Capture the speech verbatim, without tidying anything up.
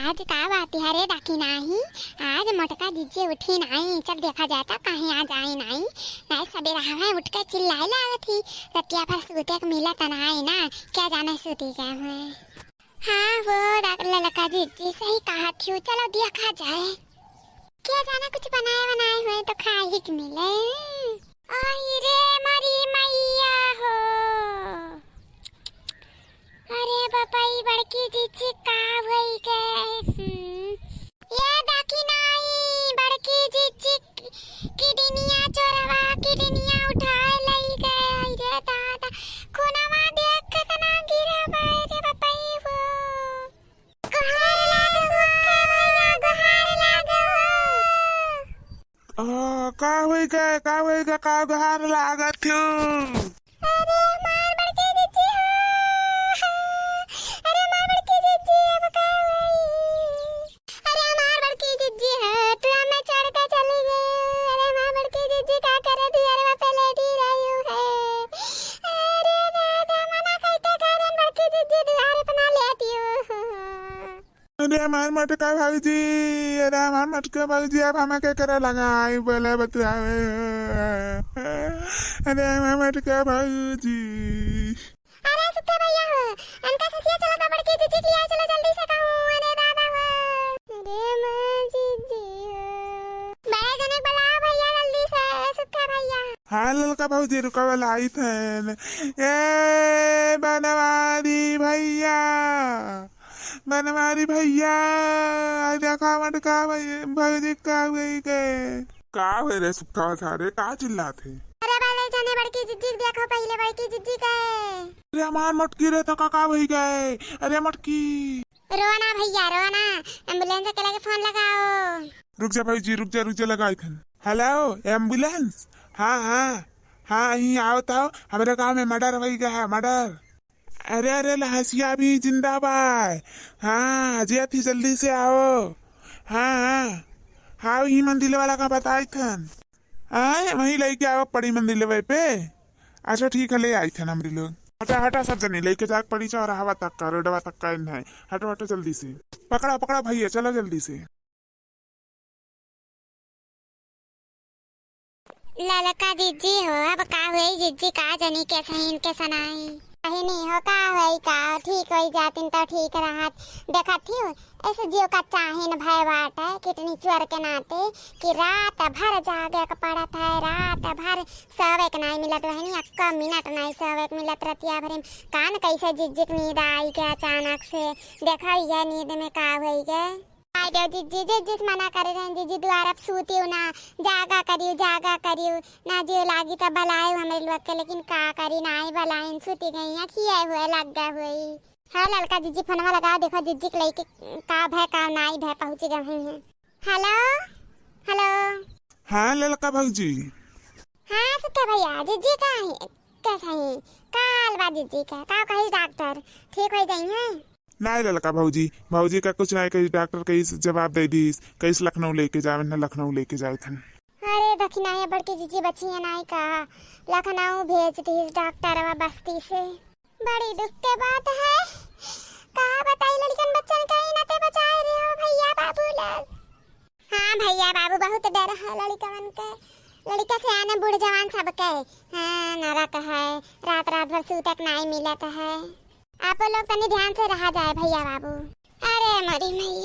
आज का बात है रे डाकिन आई, आज मोटका जिज्जी उठी नाई, चल देखा जाए तो कहीं आज आई नाई। नाई सबेरा हवे उठ के चिल्लाए लागत ही, रतिया भर सूते के मिलत नाई ना, क्या जाने सूती गए हुए। हाँ वो रा-, ललका जिज्जी सही कहा थी, चलो देखा जाए। क्या जाने कुछ बनाए बनाए हुए तो खाए ही के मिले। आई रे मारी मैया हो। अरे बपई बड़की जिज्जी का होई गए? हम्म। ये डाकिन आई बड़की जिज्जी कि-, किडनिया चोरवा किडनिया उठाए लई गए। आई रे दादा, खुनवा देख के तना गिरे बाय रे बपई हो। गोहार लागो हो, भैया, गोहार लागो हो। आ, का होई गए, का होई गए, का गोहार लागत हो? अरे हमार बड़की जिज्जी हो। अरे हमार बड़की जिज्जी, अब का होई? अरे हमार बड़की जिज्जी हो, तू हमें छोड़ के चली गई। अरे हमार बड़की जिज्जी का करे दुआरवा पे लेटी रही है। अरे दादा, मना कैसे करन बड़की जिज्जी दुआर पे ना लेटी हो। अरे हमार मोटका भौजी, अरे हमार मोटका भौजी, अब हमें के करे लगा आई बोले बतलावे। अरे हमार मोटका भौजी। अरे सुक्के भैया हो, अनका ससिया चलत बा बड़की जिज्जी के लिया चलो जल्दी से कहूँ। अरे दादा हो। अरे माँ जिज्जी हो। बड़े जने बुलाओ भैया जल्दी से, सुक्के भैया। हाँ ललका भौजी रुका वाला आई थन। ए बनवारी भैया। बनवारी भैया, आई देखा मोटका भैया, भौजी का हुई के। का हुए रे सुक्का सारे, का चिल्लात है? अरे बड़े जने बड़की जिज्जी के देखो पहिले, बड़की जिज्जी के। अरे हमार मोटकी रे, तो का, का हुई गए? अरे मोटकी। रो ना भैया, रो ना, एम्बुलेंस के लगे फोन लगाओ। रुक जा भौजी, रुक जा, रुक जा, लगाई थन। हेलो, एम्बुलेंस? हाँ, हाँ, हाँ, यहीं आओ तो, हमारे गाँव में मर्डर हुई गया है, मर्डर। अरे, अरे, लहसिया भी जिंदा बा। हाँ, अजय थी, जल्दी से आओ। हाँ, हाँ, हाँ, वही मंदिर वाला का बताई थन। आए, वहीं लेके आओ पड़ी मंदिर पे। अच्छा, ठीक है, ले आई थन हमरी लोग। हटा, हटा, सब जने लेके जाके पड़ी चौराहवा तक का, रोडवा तक का नहीं। हटो, हटो, जल्दी से। पकड़ा, पकड़ा भैया, चलो जल्दी से। ललका जिज्जी हो, अब का हुई जिज्जी, का जनी के सही इनके सनाई। बहिनी हो, का हुई का, ठीक होई जातिन तो ठीक रहत। देखत ही हो, ऐसे जियो का चाहिन भय बाटे, किडनी चोर के नाते, कि रात भर जागे के पड़त है, रात भर सोवे के नाई मिलत बहिनी, एक्का मिनट नाई सोवे के मिलत रतिया भर में। कान कैसे जिज्जी के नींद आई के अचानक से, देखा ये नींद में का हुई गे। आई देव जिज्जी, जिज्जी से मना करे रहेन, जिज्जी दुआर अब सूतियो ना, जागा करियो, जागा करियो, ना जियो लागी तब बलायो हमरे लोग के, लेकिन का करी, नाई बलाइन, सूती गई हैं, खिए हुए लग गए हुई। हाँ ललका जिज्जी फोनवा लगाओ, देखो जिज्जी के लइके का भय, का नाई भय, पहुँची गए हैं। हेलो, हेलो। हाँ ललका भौजी। हाँ सुक्के भैया, जिज्जी का है, कैसा है, का हाल बा जिज्जी का, का कही डॉक्टर, ठीक हो जाई हैं? नाई ललका भौजी, भौजी का कुछ नाई कही, डॉक्टर कही जवाब दे दीस, कही लखनऊ लेके जावे, ना लखनऊ लेके जावे थन। अरे दखिना, ये बड़की जिज्जी बची है नाई का, लखनऊ भेज दीस डॉक्टरवा बस्ती से। बड़ी दुख के बात है, का बताई लड़कन बच्चन का ही नाते बचाए रहे हो भैया बाबू लोग। हाँ भैया बाबू, बहुत डर है लड़िकवन के। लड़िका से आने बूढ़ जवान सबके, हाँ, नरक है, रात रात भर सूतक नाई मिलत है। आप लोग तनी ध्यान से रहा जाए भैया बाबू। अरे मोरी मैया।